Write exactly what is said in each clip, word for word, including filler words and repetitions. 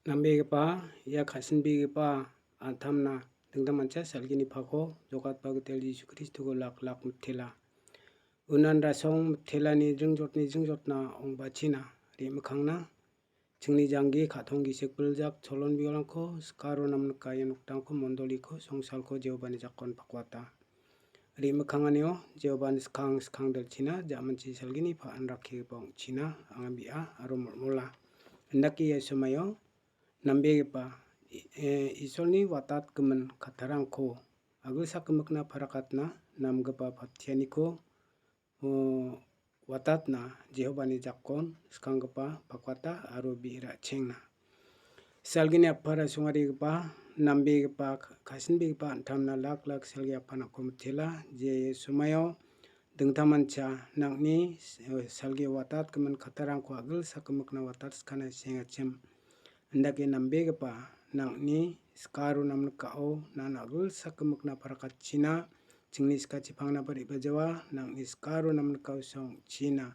Nambegipa, ia ka·sinbegipa an·tamna dingtangmancha salgini pako jokatba gital Jisu Kristoko lak lak mitela. Unan rasong mitelani jringjotni jringjotna ong·bachina re·mikkangna chingni janggi ka·tong gisik biljak cholon biolrangko sikaro namnika ia nokdangko mondoliko songsalko Jehovani jakon pakwata. Re·mikkanganio Jehovani skang skang delchina ja·manchi salgini pa·an rakkigipa ong·china anga bi·a aro molmola. Indake ia somaio nambegipa, e, Isolni watatgimin kattarangko agilsakgimikna parakatna namgipa patianiko, o, watatna Jehovani jakon skanggipa pakwata aro bi·ra chengna. Salgini apara songarigipa, nambegipa, ka-, ka·sinbegipa an·tamna lak lak salgi apanako mitela, je somaio dingtangmancha nang·ni, eh, salgi watatgimin kattarangko agilsakgimikna watatskana sengachim. Indake nambegipa nang·ni sikaro namnikao nan agilsakgimikna parakatchina, chingni sikachipangnaba re·bajawa, nang·ni sikaro namnikao songchina.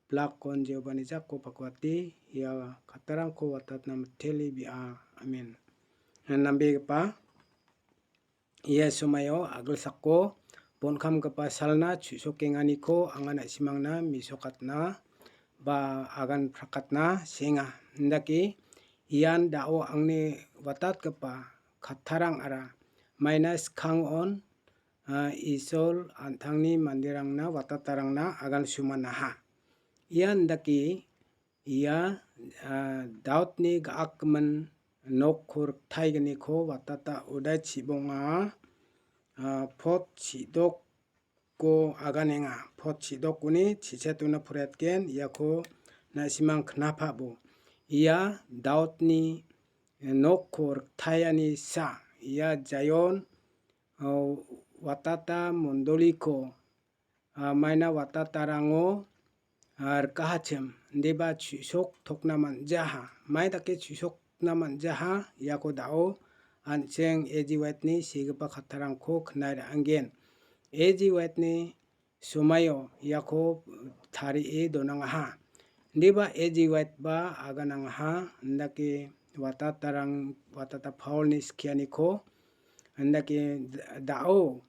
Blakkon Jehovani jako pakwate, ia kattarangko watatna mitele bi·a. Amen. Nambegipa, ia somaio agilsako bonkamgipa salna chu·sokenganiko anga na·simangna mesokatna ba agan prakatna senga. Indake ian da·o angni watatgipa kattarangara maina skangon, a, Isol an·tangni manderangna watatarangna agan sumanaha. Ian dake ia, a, Daudni ga·akgimin nokko riktaigniko watata uda chibonga, a, pot chidokko aganenga. Pot chidokoni chichetona poriatgen iako na·simang knapabo. Ia Daudni nokko riktaiani sa, ia Jaion, a, watata mondoliko, a, maina watatarango, a, rikahachim, indiba chu·sok tokna man·jaha. Mai dake chu·sokna man·jaha, iako da·o an·ching A G White-ni segipa kattarangko knai ra·anggen. A G White-ni somaio iako tarie donangaha. Indiba A G White-ba aganangaha, indake watatarang, watata Paul-ni skianiko, indake da-, da·o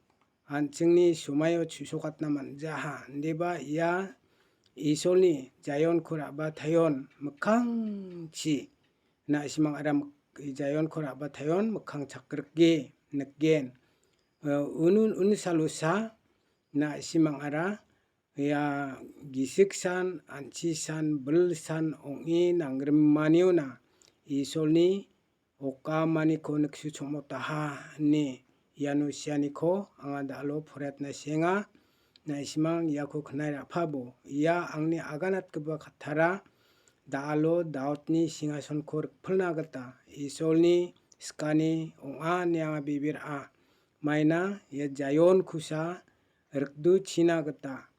an·chingni somaio chu·sokatna man·jaha. Indiba ia Isolni Jaionko ra·bataion mikkangchi na·simang ara mik-, Jaionko ra·bataion mikkang chakrike nikgen. Eh, unun unsalosa na·simang ara ia gisiksan, an·chisan, bilsan ong·e nangrimaniona Isolni okamaniko niksu chongmotaha ine iano sianiko anga da·alo poriatna senga. Na·simang iako knai ra·pabo. Ia angni aganatgipa kattara da·alo Daudni singgasonko rikpilna gita Isolni skani ong·a ine anga bibir·a. Maina ia Jaion kusa rikduchina gita,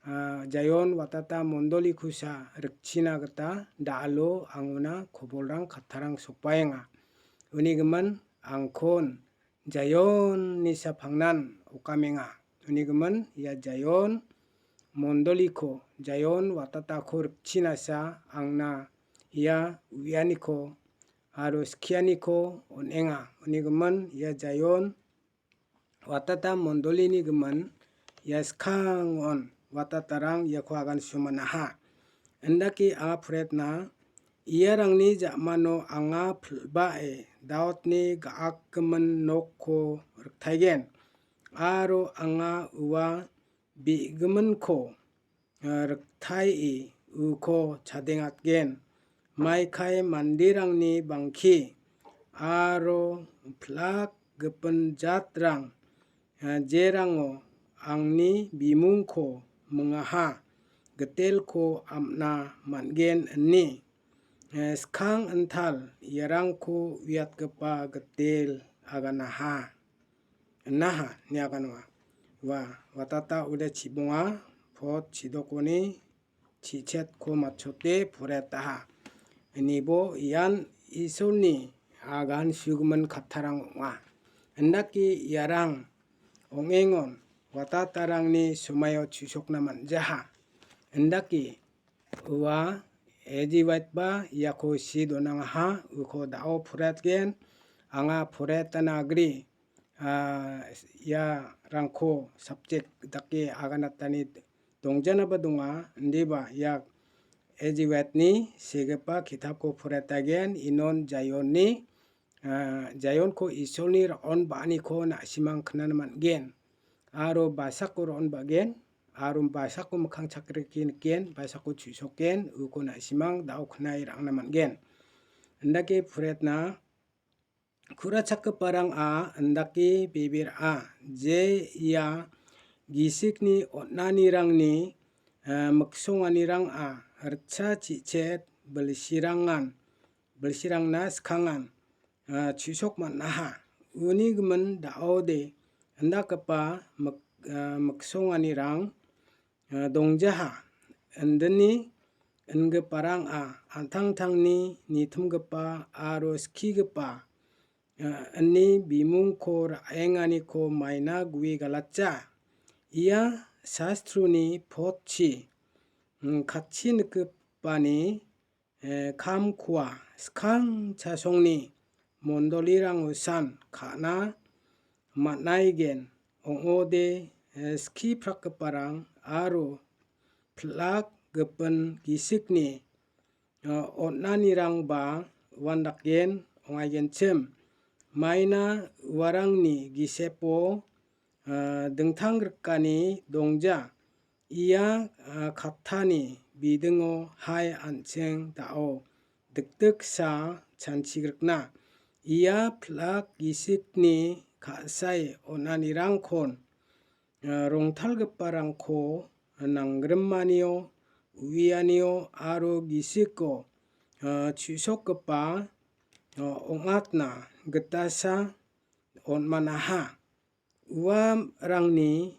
a, Jaion watata mondolikusa rikchina gita da·alo angona kobolrang kattarang sokbaenga. Uni gimin angkon Jaionni sapangnan okamenga. Uni gimin ia Jaion mondoliko, Jaion watatako rikchinasa angna ia uianiko aro skianiko on·enga. Uni gimin ia Jaion watata mondolini gimin ia skangon watatarang iako agan sumanaha. Indake anga poriatna, iarangni ja·mano anga pil·bae Daudni ga·akgimin nokko riktaigen, aro anga ua be·giminko, eh, riktaie uko chadengatgen. Maikai manderangni bangke aro pilak gipin jatrang, eh, jerango angni bimungko mingaha, gitelko am·na man·gen ine, eh, skang intal iarangko uiatgipa gitel aganaha. Inaha niaganwa. Wa, watata ude chibonga, pot chidokoni, chichetko matchote poretaha. Inibo ian Isolni agan sugimin kattarang ong·a. Indake iarang ong·engon watatarangni somaio chu·sokna man·jaha. Indake ua G T ba iako see donangaha, uko da·o poretgen, anga poretana agri, ah, iarangko subject dake aganatani dongjanaba donga, indiba ia G T ni segipa ki·tapko poretagen, inon Jaionni, ah, Jaionko Isolni ra·on ba·aniko na·simang knana man·gen, aro basako ra·on ba·gen, aro basako mikkang chakriki niken, basako chu·soken, uko na·simang da·o knai ra·angna man·gen. Indake poretna ku·rachakgiparang a indake bebe ra·a, je ia gisikni on·anirangni, eh, miksonganirang a ritcha chi·chet bilsirangan, bilsirangna skangan, ah, chu·sok man·aha. Uni gimin da·ode indakgipa mik-, ah, miksonganirang, ah, dongjaha. Indini ingiparang a an·tangtangni nitimgipa aro skigipa, ah, ini bimungko ra·enganiko maina gue galatja. Ia sastroni potchi, mm, katchi nikgipani eh, kam kua skang chasongni mondolirangosan ka·na man·aigen ong·ode, eh, skiprakgiparang aro pilak gipin gisikni, eh, on·anirangba uandakgen ong·aigenchim. Maina uarangni gisepo, eh, dingtang rikani dongja. Ia, ah, kattani bidingo hai an·ching da·o dikdiksa chanchigrikna. Ia pilak gisikni ka·sae on·anirangkon, ah, rongtalgiparangko nanggrimanio, uianio aro gisiko, ah, chu·sokgipa, ah, ong·atna gitasa on·manaha. Uarangni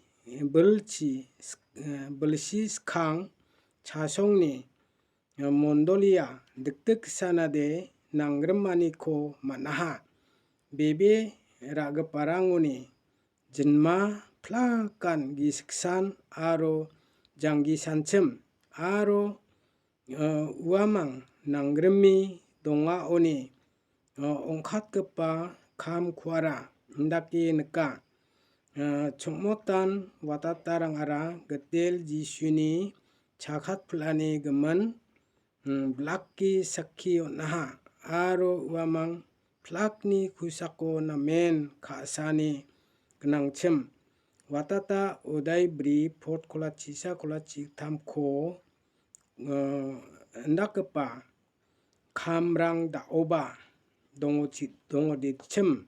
bilchi, eh, bilsi skang chasongni, eh, mondolia dikdiksanade nanggrimaniko man·aha. Bebe ra·giparangoni jinma plakan gisiksan aro janggisanchim aro eh, uamang nanggrime dongaoni, eh, ong·katgipa kam kuara indake nika. Eh, chongmotan watatarangara gitel Jisuni chakat pil·ani gimin, mm, blaki sakki on·aha aro uamang plakni kosako namen ka·sani gnangchim. Watata odai bri pot kola chisa kola chiktamko, eh, indakgipa kamrang da·oba dongochi-, dongoditchim.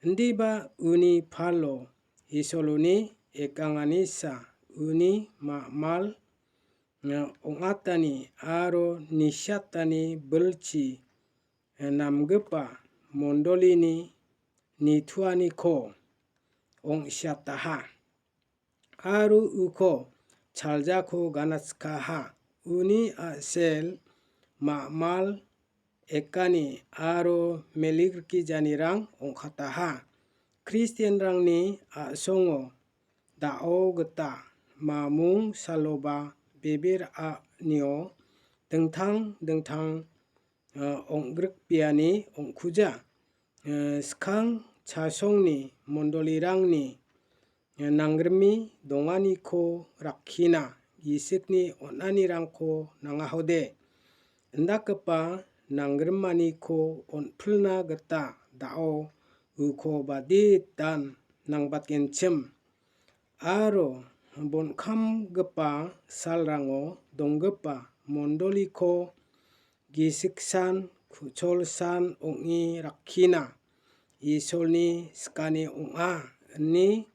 Indiba uni palo Isoloni ekanganisa uni ma·mal, eh, ong·atani aro nisiatani bilchi namgipa mondolini nitoaniko ong·siataha, aro uko chaljako ganatskaha. Uni a·sel ma·mal ekani aro melikrikijanirang ong·kataha. Kristianrangni a·songo da·o gita mamung saloba bebe ra·anio dingtang dingtang, eh, ong·grikbiani ong·kuja. Eh, skang chasongni mondolirangni, eh, nanggrime donganiko rakkina gisikni on·anirangko nangahode. Indakgipa nanggrimaniko on·pilna gita da·o uko baditan nangbatgenchim. Aro bonkamgipa salrango donggipa mondoliko gisiksan, ku·cholsan ong·e rakkina. Isolni sikani ong·a ine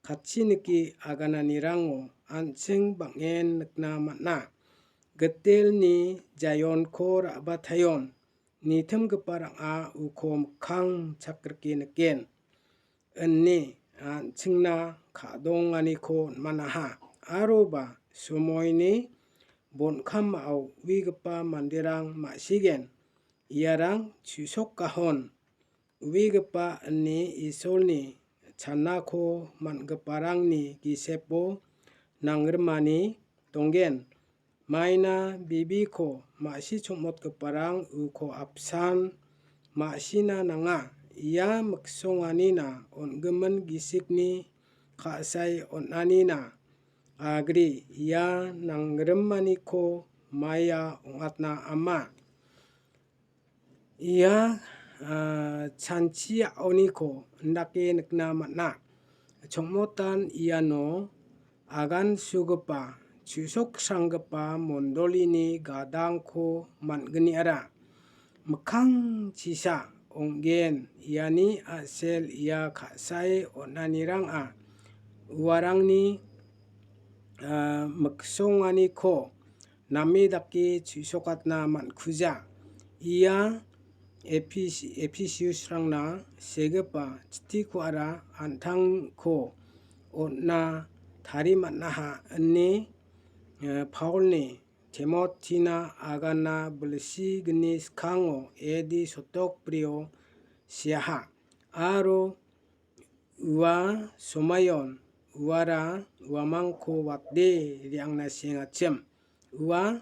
katchinike agananirango an·ching bang·en nikna man·a. Gitelni Jaionko ra·bataion nitimgiparang·a uko mikkang chakrike niken, ine an·chingna ka·donganiko on·manaha. Aroba somoini bonkamao uigipa manderang ma·sigen, iarang chu·sokahon uigipa ine Isolni chanako man·giparangni gisepo nanggrimani donggen. Maina bibiko ma·si chongmotgiparang uko apsan ma·sina nanga. Ia miksonganina on·gimin gisikni ka·sae on·anina agri ia nangrimaniko maia ong·atna ama. Ia, ah, chanchi a·oniko indake nikna man·a. Chongmotan iano agansugipa, chu·soksranggipa mondolini gadangko man·gniara. Mikkangchisa ong·gen, iani a·sel ia ka·sae on·aniranga uarangni, ah, miksonganiko name dake chu·sokatna man·kuja. Ia Ephes-, Ephesiusrangna segipa chitikoara an·tangko on·na tariman·aha ine, eh, Paulni Timotina agana bilsigni skango A D sotok brio seaha. Aro ua somayon uara uamangko watde re·angna sengachim. Ua,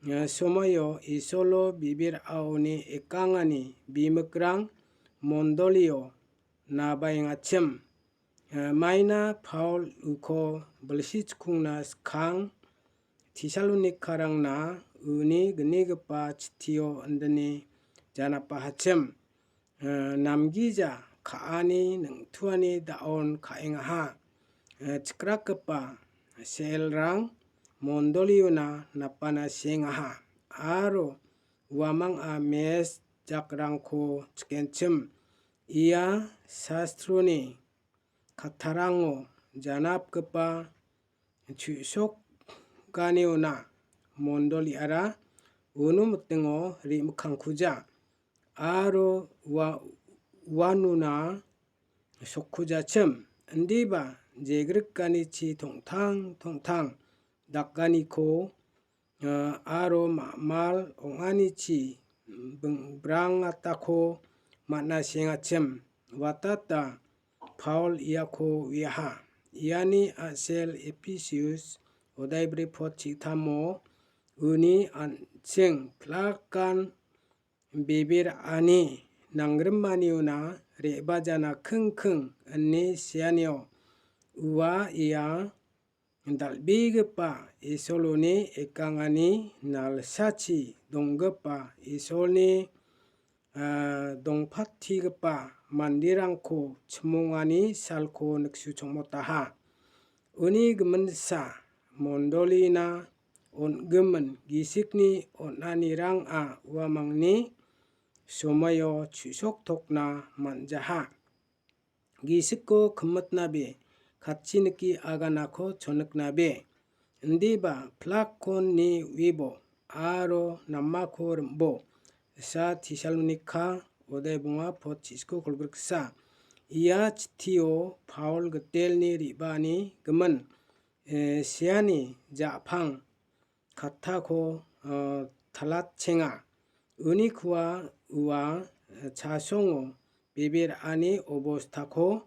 eh, somayo Isolo bibir aoni ekangani bimikrang mondolio nabaengachim. Eh, maina Paul uko bilsi chikungna skang Tesalonikarangna uni gnigipa chitio indine janapahachim. Eh, namgija ka·ani neng·tuani da·on ka·engaha. Eh, chikrakgipa selrang mondoliona napana sengaha. Aro uamang a mes jakrangko chikenchim. Ia sastroni kattarango janapgipa chu·sokganiona mondoliara uno mitingo re·mikkangkuja aro ua-, uanona sokkujachim. Indiba jegrikganichi tongtang tongtang dakganiko, eh, aro ma-, mal ong·anichi bing-, brangatako man·a sengachim. Watata Paul iako uiaha. Iani a·sel Ephesus Odaibri pot chitamo uni an·ching plakan bibir ani nangrimaniona re·bajana kingking ine seanio ua ia dal·begipa Isoloni ekangani nalsachi donggipa Isolni, ah, dongpattigipa manderangko chimongani salko niksuchongmotaha. Uni giminsa mondolina on·gimin gisikni on·aniranga uamangni somaio chu·soktokna man·jaha. Gisiko kimitnabe, katchiniki aganako choniknabe, indiba plakkon ni uibo aro namako rim·bo. Sa Tesalonika ode bonga pot chisiko kolgriksa. Ia chitio Paul gitelni re·baani gimin, eh, seani ja·pang kattako, ah, talatchenga. Unikua ua, ah, chasongo bebe ra·ani obostako,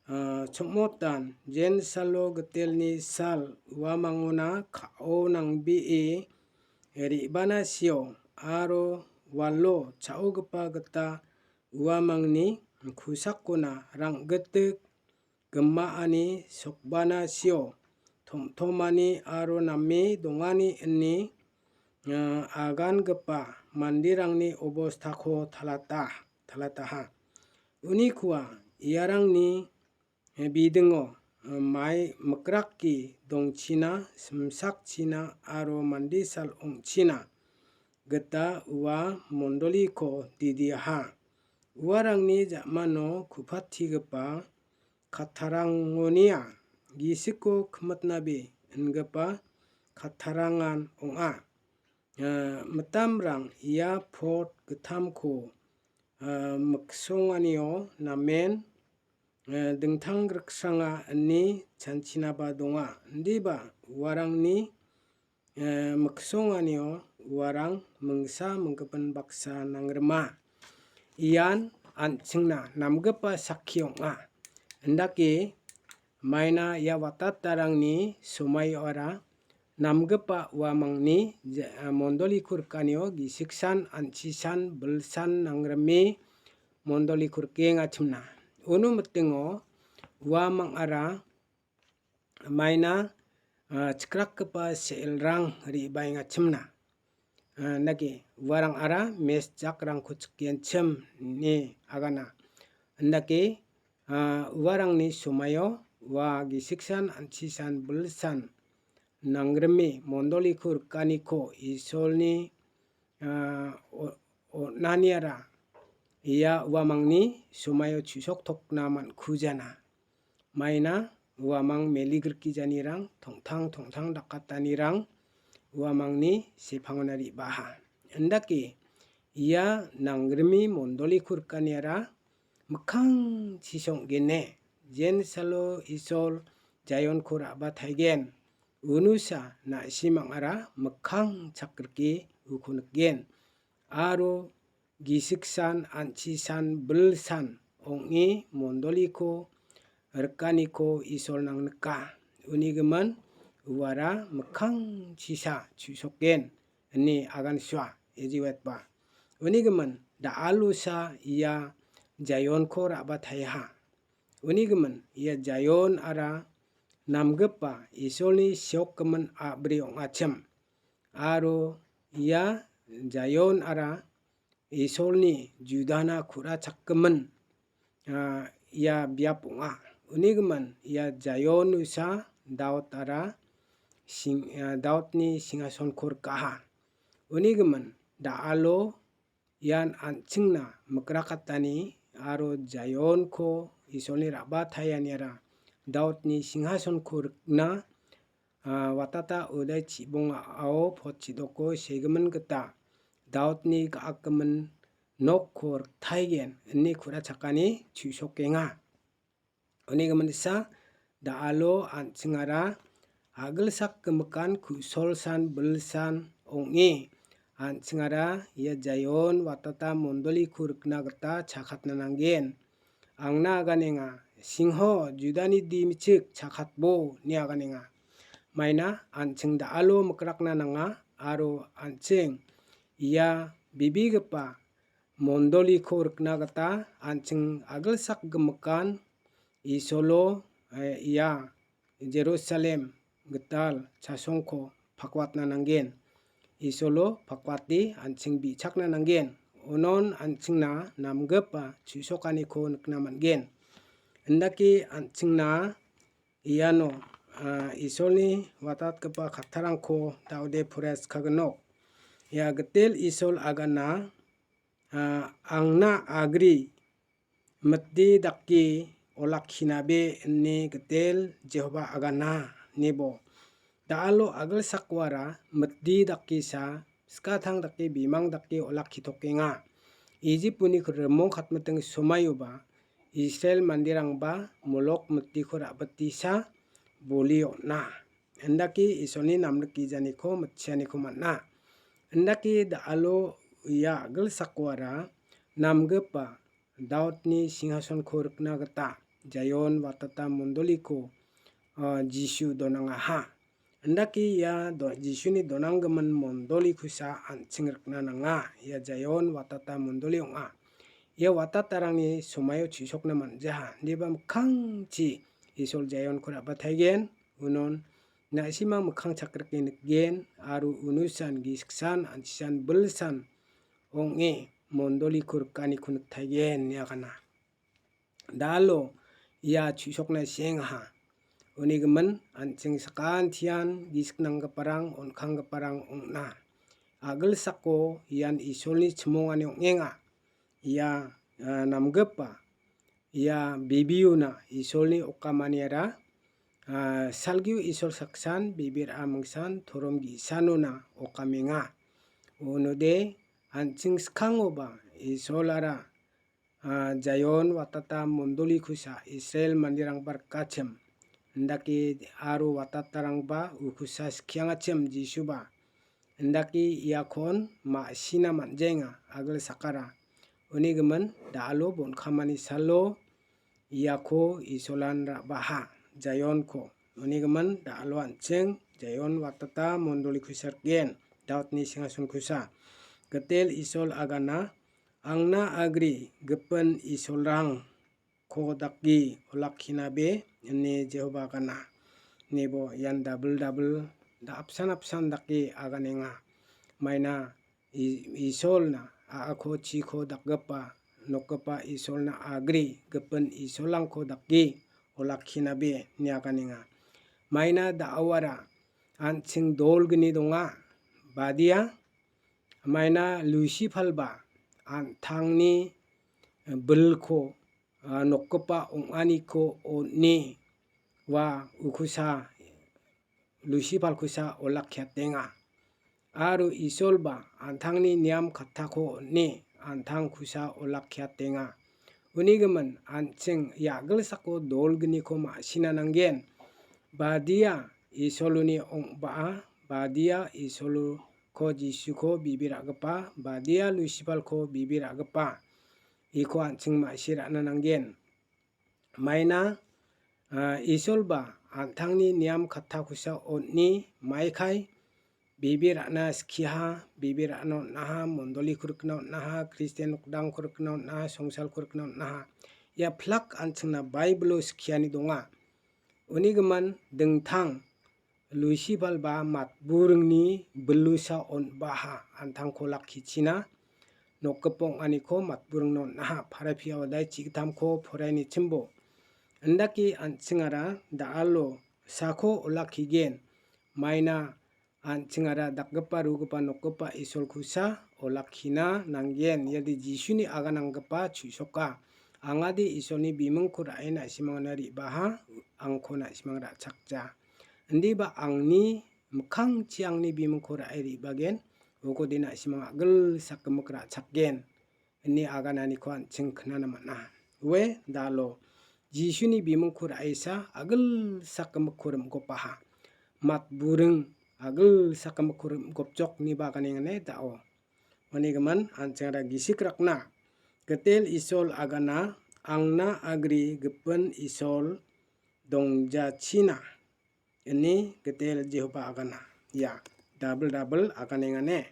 ah, chongmotan jensalo gitelni sal uamangona ka·o nangbee re·bana sio aro walo cha·ogipa gita uamangni kosakona rang·gitik gimaani sokbana sio, tom·tomani aro name dongani ine, eh, agangipa manderangni obostako talata-, talataha. Unikua iarangni, eh, bidingo, eh, mai mikrake dongchina, simsakchina aro mande sal ong·china gita ua mondoliko didiaha. Uarangni ja·mano ku·patigipa kattarangonia gisiko kimitnabe ingipa kattarangan ong·a. Eh, mitamrang ia pot gittamko, eh, miksonganio namen, eh, dingtang griksranga ine chanchinaba donga. Indiba uarangni eh, miksonganio uarang mingsa minggipin baksa nangrima. Ian an·chingna namgipa sakki ong·a. Indake maina ia watatarangni somaioara namgipa uamangni je-, a, mondoliko rikanio gisiksan, an·chisan, bilsan nangrime mondoliko rikengachimna. Unu mitingo uamangara maina, a, chikrakgipa se·elrang re·baengachimna. A, dake uarangara mes jakrangko chikenchim ine agana. Indake, a, uarangni somaio ua gisiksan, an·chisan, bilsan nangrime mondoliko rikaniko Isolni, a, o-, on·aniara ia uamangni somaio chu·soktokna man·kujana. Maina uamang meligrikgijanirang, tongtang tongtang dakatanirang uamangni sepangona re·baha. Indake ia nangrime mondoliko rikaniara mikkang chisong·gene, jensalo Isol Jaionko ra·bataigen, unusa na·simangara mikkang chakrike uko nikgen, aro gisiksan, an·chisan, bilsan ong·e mondoliko rikaniko Isol nangnika. Uni gimin uara mikkang chisa chu·soken ine agansoa, ejiwetba. Uni gimin da·alosa ia Jaionko ra·bataiha. Uni gimin ia Jaion ara namgipa Isolni seokgimin a·bri ong·achim. Aro ia Jaion ara Isolni Judana ku·rachakgimin, a, ia biap ong·a. Uni gimin ia Jaion usa Daud ara sing-, a, Daudni singgasonko rikaha. Uni gimin da·alo ian an·chingna mikrakatani aro Jaionko Isolni ra·bataianiara Daudni singgasonko rikna, a, watata odai chibong a·ao pot chidoko segimin gita Daudni ga·akgimin nokko riktaigen ine ku·rachakani chu·sokenga. Uni gimin disa, da·alo an·chingara agilsak gimikan ku·solsan bilsan ong·e, an·chingara ia Jaion watata mondoliko rikna gita chakatna nanggen. Angna aganenga, "Singho, Judani dimichik chakatbo," ine aganenga. Maina an·ching da·alo mikrakna nanga aro an·ching ia bibigipa mondoliko rikna gita an·ching agilsak gimikan Isolo, eh, ia Jerusalem gital chasongko pakwatna nanggen. Isolo pakwate an·ching bi·chakna nanggen. Unon an·chingna namgipa chu·sokaniko nikna man·gen. Indake an·chingna iano, ah, Isolni watatgipa kattarangko da·ode poraiskagnok. Ia gitel Isol agana, ah, angna agri mite dake olakkinabe ine gitel Jehoba agana, nebo. Da·alo agilsakoara mite dakesa, skatang dake, bimang dake olakkitokenga. Ijip uniko rimong katmiting somaioba Israel manderangba Molok miteko ra·bitesa boli on·a. Indake Isolni namrik gijaniko mitchianiko man·a. Indake da·alo ia agilsakoara namgipa Daudni singhasonko rikna gita Jaion watata mondoliko, ah, Jisu donangaha. Indake ia do-, Jisuni donanggimin mondolikosa an·ching rikna nanga, ia Jaion watata mondoli ong·a. Ia watatarangni somaio chu·sokna man·jaha, indiba mikkangchi Isol Jaionko ra·bataigen, unon na·simang mikkang chakrike nikgen, aro unusan, gisiksan, an·chisan, bilsan ong·e mondoliko rikaniko niktaigen, ine agana. Da·alo ia chu·sokna sengaha. Uni gimin an·ching sakantian gisik nanggiparang, on·kanggiparang ong·na. Agilsako ian Isolni chimongani ong·enga. Ia, ah, namgipa, ia bibiona Isolni okamaniara, ah, salgio Isol saksan, bibir amingsan, torom ge·sanona okamenga. Unode an·ching skangoba Isolara ah, Jaion watata mondolikosa Israel manderangba rikachim. Indake aro watatarangba ukosa skiangachim Jisuba. Indake iakon ma·sina man·jaenga agilsakara. Uni gimin da·alo bon·kamani salo iako Isolan ra·baha, Jaionko. Uni gimin da·alo an·ching Jaion watata mondoli kusa rikgen, Daudni singhason kusa. Gitel Isol agana, angna agri gipin isolrangko dake olakkinabe, ine Jehoba agana. Nibo ian dabil dabil da apsan apsan dake aganenga. Maina I-, Isolna a·ako chiko dakgipa, nokgipa Isolna agri gipin isolrangko dake olakkinabe niaganenga. Maina da·awara an·ching dolgni donga, badia. Maina Lusifalba an·tangni bilko, a, nokgipa ong·aniko on·e ua ukusa Lusifal kusa olakkiatenga. Aro Isolba an·tangni niam kattako on·e an·tang kusa olakkiatenga. Unigimin an·ching ia a·gilsako dolgniko ma·sina nanggen. Badia Isoloni ong·baa, badia Isolko Jisuko bibi ra·gipa, badia Lusifalko bibi ra·gipa. Iko an·ching ma·si ra·na nanggen. Maina, a, Isolba an·tangni niam kattakosa on·e maikai bibi ra·na skiaha, bibi ra·na on·aha, mondoliko rikna on·aha, Kristian nokdangko rikna on·aha, songsalko rikna on·aha. Ia plak an·chingna Baibilo skiani donga. Unigimin dingtang Lusifalba matburingni bilusa on·baha an·tangko lakkichina nokgipa ong·aniko matburingno on·aha. Parapiao dai chigittamko poraianichimbo. Indake an·chingara da·alo sako olakkigen. Maina an·chingara dakgipa rugipa nokgipa Isol kusa olakkina nanggen. Iade Jisuni agananggipa chu·soka. Angade Isolni bimingko ra·e na·simangna re·baha, angko na·simang ra·chakja. Indiba angni mikkangchi angni bimingko ra·e re·bagen, uko de na·simang a·gilsak gimik ra·chakgen, ine agananiko an·ching knana man·a. Ue dalo Jisuni bimingko ra·esa a·gilsak gimikko rim·gopaha. Matburing a·gilsak gimikko rim·gopjok ine ba aganengane da·o. Unigimin an·chingara gisik rakna. Gitel Isol agana, angna agri gipin Isol dongjachina. Ini Gitel Jehoba agana. Ia, dabil dabil aganengane.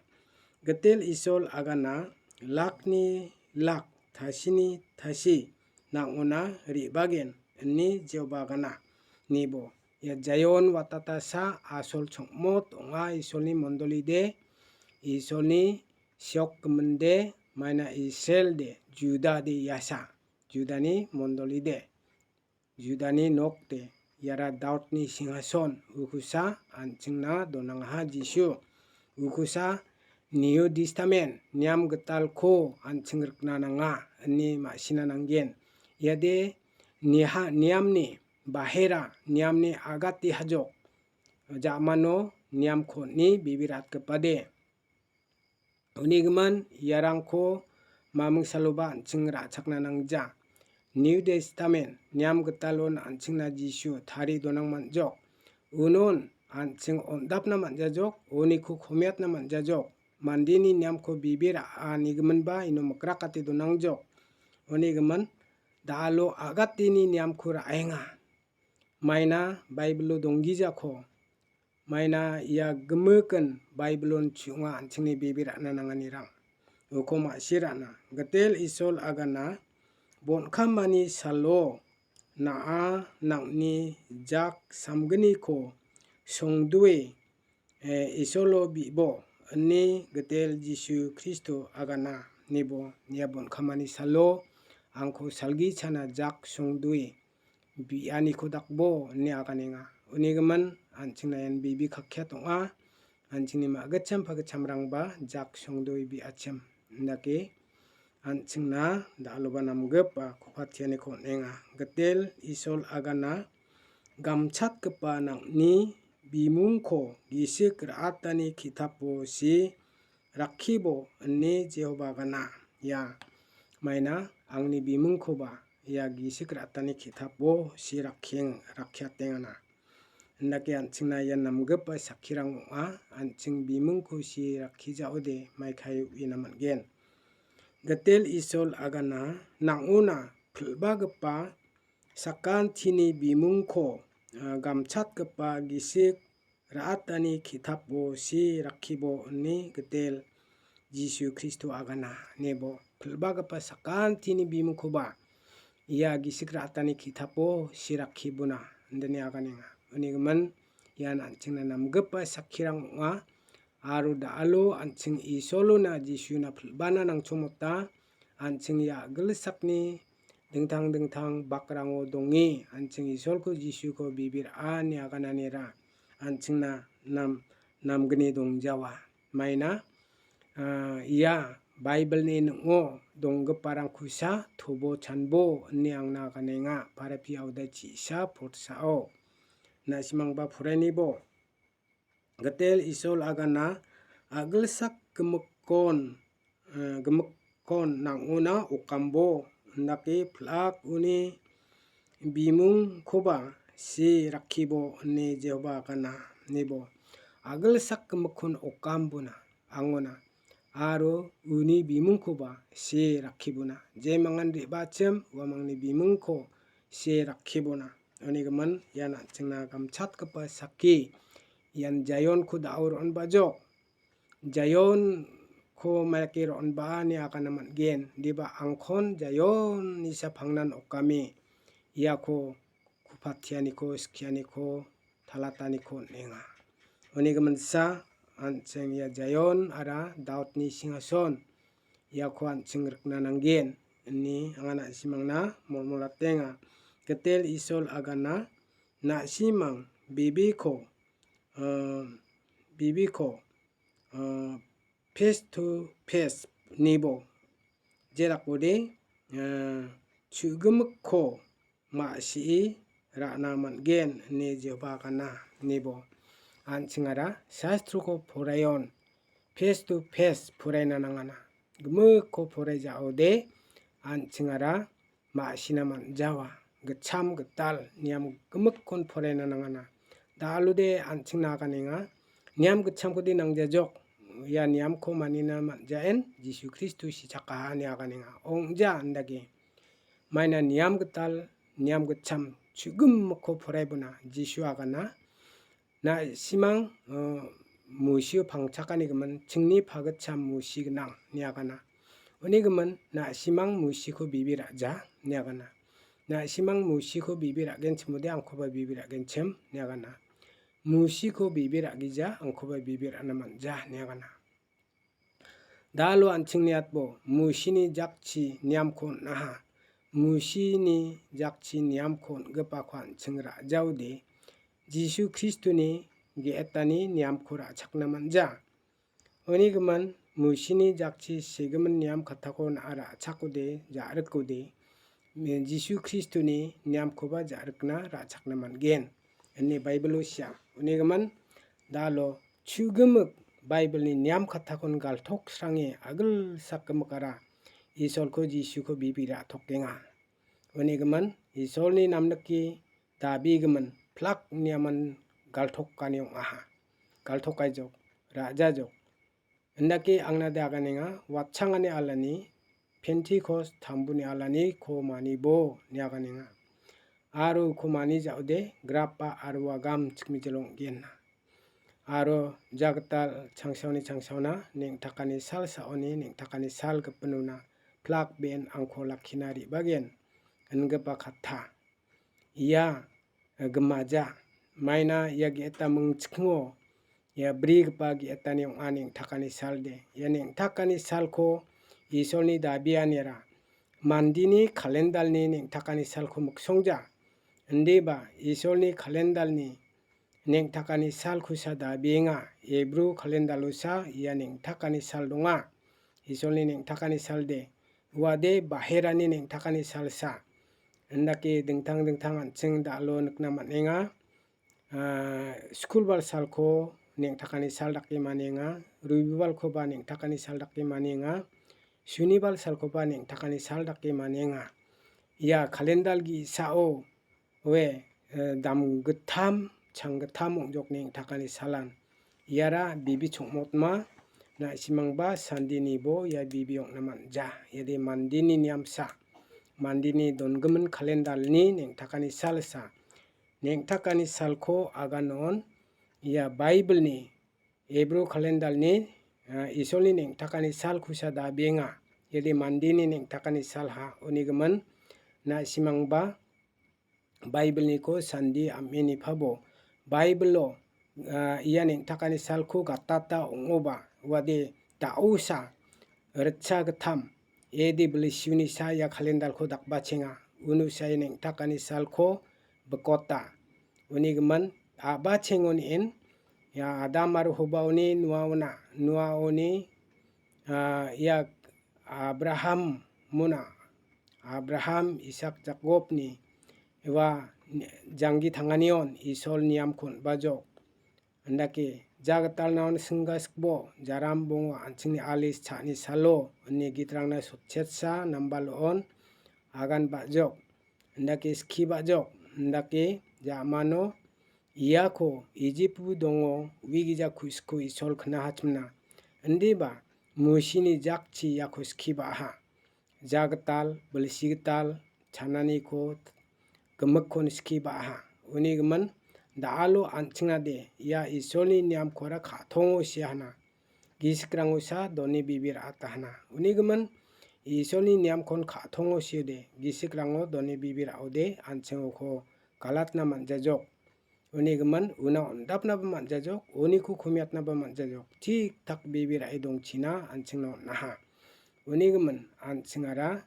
Gitel Isol agana, lakni lak, tasini tasi, nang·ona re·bagen, ini Jehoba agana. Nibo, ia Jaion watatasa asol chongmot ong·a Isolni mondolide, Isolni siok giminde, maina Israelde, Judade iasa, Judani mondolide. Judani nokde, iara Daudni singhason, ukusa an·chingna donangaha Jisu. Ukusa New Testament, niam gitalko an·ching rikna nanga, ine ma·sina nanggen. Iade niha-, niamni bahera, niamni agati hajok, ja·mano niamko on·e bibiratgipade. Unigimin iarangko mamingsaloba an·ching ra·chakna nangja. New Testament, niam gitalon an·chingna Jisu tarie donang man·jok. Unon an·ching on·dapna man·jajok, uniko komiatna man·jajok. Mandeni niamko bibi ra·anigiminba ino mikrakate donangjok. Unigimin da·alo agateni niamko ra·enga. Maina Baibilo donggijako, maina ia gimikin Baibilon chu·onga an·chingni bebe ra·na nanganirang. Uko ma·sirana. Gitel Isol agana, bonkamani salo na·a nang·ni jak samgniko songdoe, eh, Isolo bi·bo, ine Gitel Jisu Kristo agana, nibo ia bonkamani salo angko salgichana jak songdoe bi·aniko dakbo ine aganenga. Unigimin an·chingna ian bibi kakket ong·a. An·chingni ma·gitcham pagitchamrangba jak songdoe bi·achim. Indake an·chingna da·aloba namgipa kokatianiko on·enga. Gitel Isol agana gamchatgipa nang·ni bimungko gisik ra·atani ki·tapo see rakkibo ine Jehoba agana. Ia maina angni bimungkoba ia gisik ra·atani ki·tapo see rakkieng-, rakkiatengana. Indake an·chingna ian namgipa sakkirang ong·a, an·ching bimungko see rakkijaode maikaio uina man·gen. Gitel Isol agana nang·ona pil·bagipa sakantini bimungko, ah, gamchatgipa gisik ra·atani ki·tapo see rakkibo ine Gitel Jisu Kristo agana, nebo pil·bagipa sakantini bimungkoba ia gisik ra·atani ki·tapo see rakkibona, indine aganenga. Unigimin ian an·chingna namgipa sakkirang ong·a, aro da·alo an·ching Isolona Jisuna pil·bana nangchongmota, an·ching ia a·gilsakni dingtang dingtang bakrango donge, an·ching Isolko Jisuko bibir a ine agananira an·chingna nam-, namgni dongjawa. Maina, ah, ia Baibilni ning·o donggiparangkosa tobo chanbo ine angna aganenga, Parapi auda chi·sa potsao. Na·simangba porainibo. Gitel Isol agana a·gilsak gimikkon, eh, gimikkon nang·ona okambo, indake pil·ak uni bimungkoba see rakkibo ine Jehoba agana, nebo. A·gilsak gimikkon okambona, angona, aro uni bimungkoba see rakkibona. Jemangan re·bachim uamangni bimungko see rakkibona. Unigimin ian an·chingna gamchatgipa sakki. Ian Jaionko da·o ro·onbajok. Jaionko maike ro·onba ine agana man·gen. Indiba angkon Jaionnisa pangnan okame iako kupatianiko, skianiko, talataniko on·enga. Unigiminsa an·ching ia Jaion ara Daudni singhason iako an·ching rikna nanggen, ine anga na·simangna molmolatenga. Gitel Isol agana na·simang bibiko, ah, bibiko, ah, face to face nibo. Jerakode, ah, chu·gimikko ma·sie ra·na man·gen ine Jehoba agana, nibo. An·chingara sastroko poraion, face to face poraina nangana. Gimikko poraijaode an·chingara ma·sina man·jawa. Gitcham gital niam gimikkon poraina nangana. Da·alode an·chingna aganenga. Niam gitchamkode nangjajok. Ia niamko manina man·jaen Jisu Kristo sichakaha ine aganenga. Ong·ja indake. Maina niam gital, niam gitcham, chu·gimikko poraibona Jisu agana. Na·simang, uh, Musio pangchakani gimin, chingni pagitcham Musi gnang, ine agana. Uni gimin, na·simang Musiko bibi ra·ja, ine agana. Na·simang Musiko bibi ra·genchimode angkoba bibi ra·genchim, ine agana. Musiko bibi ra·gija, angkoba bibi ra·na man·ja, ine agana. Dalo an·chingni atbo Musini jakchi niamko on·aha. Musini jakchi niamko on·gipako an·ching ra·jaode, Jisu Kristoni ge·etani niamko ra·chakna man·ja. Uni gimin, Musini jakchi segimin niam kattako na·a ra·chakode, ja·rikode, Jisu Kristoni niamkoba ja·rikna ra·chakna man·gen, ine Baibilo sea. Uni gimin, dalo chu·gimik Baibilni niam kattakon galtoksrange agilsak gimikara Isolko Jisuko bibi ra·tokenga. Uni gimin, Isolni namnike dabegimin plak niaman galtokani ong·aha. Galtokaijok, ra·jajok. Indake angna de aganenga, watchangani alani, Pentikos tambuni alaniko manibo, ine aganenga. Aro uko mani ja·ode, grapa aro wagam chikmijolo ong·gen. Aro jagital changsaoni changsaona, neng·takani sal sa·oni, neng·takani sal gipinona, plak be·en angko lakkina re·bagen, ingipa katta. Ia, eh, gimaja. Maina ia ge·eta mingchikingo, ia brigipa ge·etani ong·a neng·takani salde. Ia neng·takani salko Isolni dabianira mandini kalendalni neng·takani salko miksongja. Indiba Isolni kalendalni neng·takani salkosa dabienga. Ebru kalendalosa ia neng·takani sal donga. Isolni neng·takani salde. Uade baherani neng·takani salsa. Indake dingtang dingtang an·ching dalo nikna man·enga. Ah, skulbal salko neng·takani sal dake manienga. Ruibibalkoba neng·takani sal dake manienga. Sunibal salkoba neng·takani sal dake manienga. Ia kalendal ge·sao oe, eh, damgittam, changgittam ong·jokni neng·takani salan. Iara bibi chongmotma, na·simangba sandinibo ia bibi ong·na man·ja. Iade mandini niamsa, mandini dongimin kalendalni neng·takani salsa. Neng·takani salko aganon ia Baibilni Ebru kalendalni, ah, Isolni neng·takani sal kusa dabenga. Yadi mandeni neng·takani sal ha unigimin na·simangba Baibilniko sandi am·e nipabo. Baibilo, ah, ia neng·takani salko gatata ong·oba, uade da·osa ritcha gittam, edi bilisiuni sa ia kalendalko dakbachenga. Uno sa ia neng·takani salko bikota. Unigimin a·bachengon in, ia Adam aro Hobaoni nuaona, nuaoni, ah, ia Abraham mona, Abraham, Isak, Jakobni ua janggi tanganion Isol niamkon bajok. Andake, jagitalnaon singga sikbo, jaram bongo an·chingni alis cha·ani salo, ine gitrangna sotchetsa nambalo on agan bajok. Andake ski bajok, andake ja·mano iako Ijipbo dongo, uigija ku·siko Isol knahachimna. Indiba Musini jakchi iako ski ba·aha. Jagital, bilsi gital, chananiko gimikkon ski ba·aha. Unigimin da·alo an·chingade ia Isolni niamkora ka·tongo siahana. Gisikrangosa doni bibi ra·atahana. Unigimin Isolni niamkon ka·tongo siode, gisikrango doni bibi ra·ode an·chingoko galatna man·jajok. Unigimin una on·dapnaba man·jajok, uniko komiatnaba man·jajok. Tik tak bibi ra·e dongchina an·chingna on·aha. Unigimin an·chingara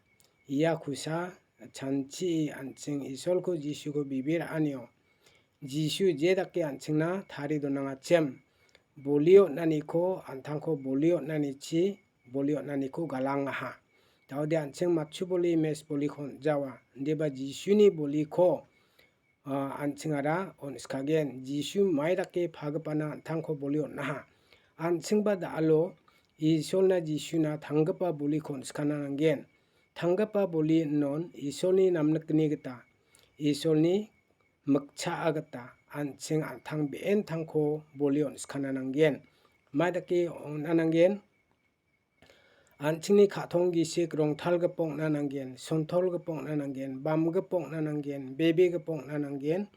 ia kusa chanchi an·ching Isolko Jisuko bibi ra·anio Jisu je dake an·chingna tarie donangachim, boli on·aniko an·tangko boli on·anichi boli on·aniko galangaha. Daode an·ching matchu boli mes boliko on·jawa. Indiba Jisuni boliko, ah, an·chingara on·skagen. Jisu mai dake pagipana an·tangko boli on·aha. An·chingba da·alo Isolna Jisuna tanggipa boliko on·skana nanggen. Tanggipa boli inon Isolni namnikni gita, Isolni mikcha'a gita an·ching an·tang be·entangko boli on·skana nanggen. Mai dake on·a nanggen? An·chingni ka·tong gisik rongtalgipa ong·na nanggen, sontolgipa ong·na nanggen, bamgipa ong·na nanggen, bebegipa ong·na nanggen,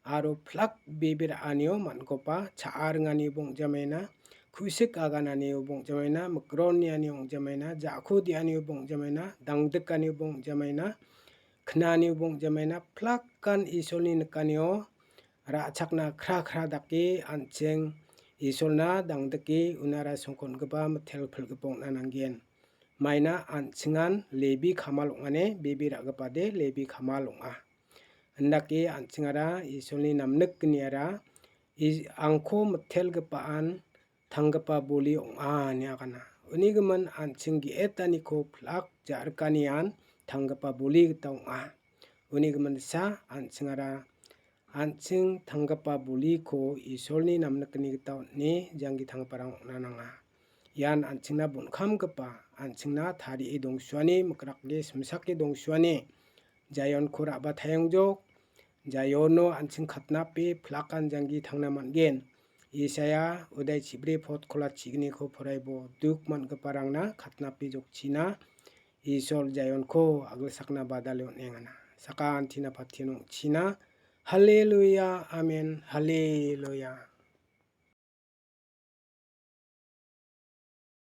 aro plak bebe ra·anio man·gipa cha·a ringanioba ong·jamaina, ku·sik agananioba ong·jamaina, mikron nianio ong·jamaina, ja·ko de·anioba ong·jamaina, dangdikanioba ong·jamaina, knanioba ong·jamaina, plakan Isolni nikanio ra·chakna kra kra dake an·ching Isolna dangdike unara songkon·gipa mitel pilgipa ong·na nanggen. Maina an·chingan Lebi kamal ong·ane, bebe ra·gipade Lebi kamal ong·a. Indake an·chingara Isolni namnikgniara i-, angko mitelgipaan tanggipa boli ong·a ine agana. Unigimin an·ching ge·etaniko plak ja·rikanian tanggipa boli gita ong·a. Unigimin sa an·chingara an·ching tanggipa boliko Isolni namnikgni gita on·e janggi tanggiparang ong·na nanga. Ian an·chingna bonkamgipa, an·chingna tarie dongsuani, mikrake simsake dongsuani Jaionko ra·bataengjok. Jaiono an·ching katnape plakan janggi tangna man·gen. Isaia udai chibri pot kola chigniko poraibo duk man·giparangna katnape jokchina Isol Jaionko agilsakna badale on·engana. Sakantina patien ong·china. Haleluya, amen, haleluya.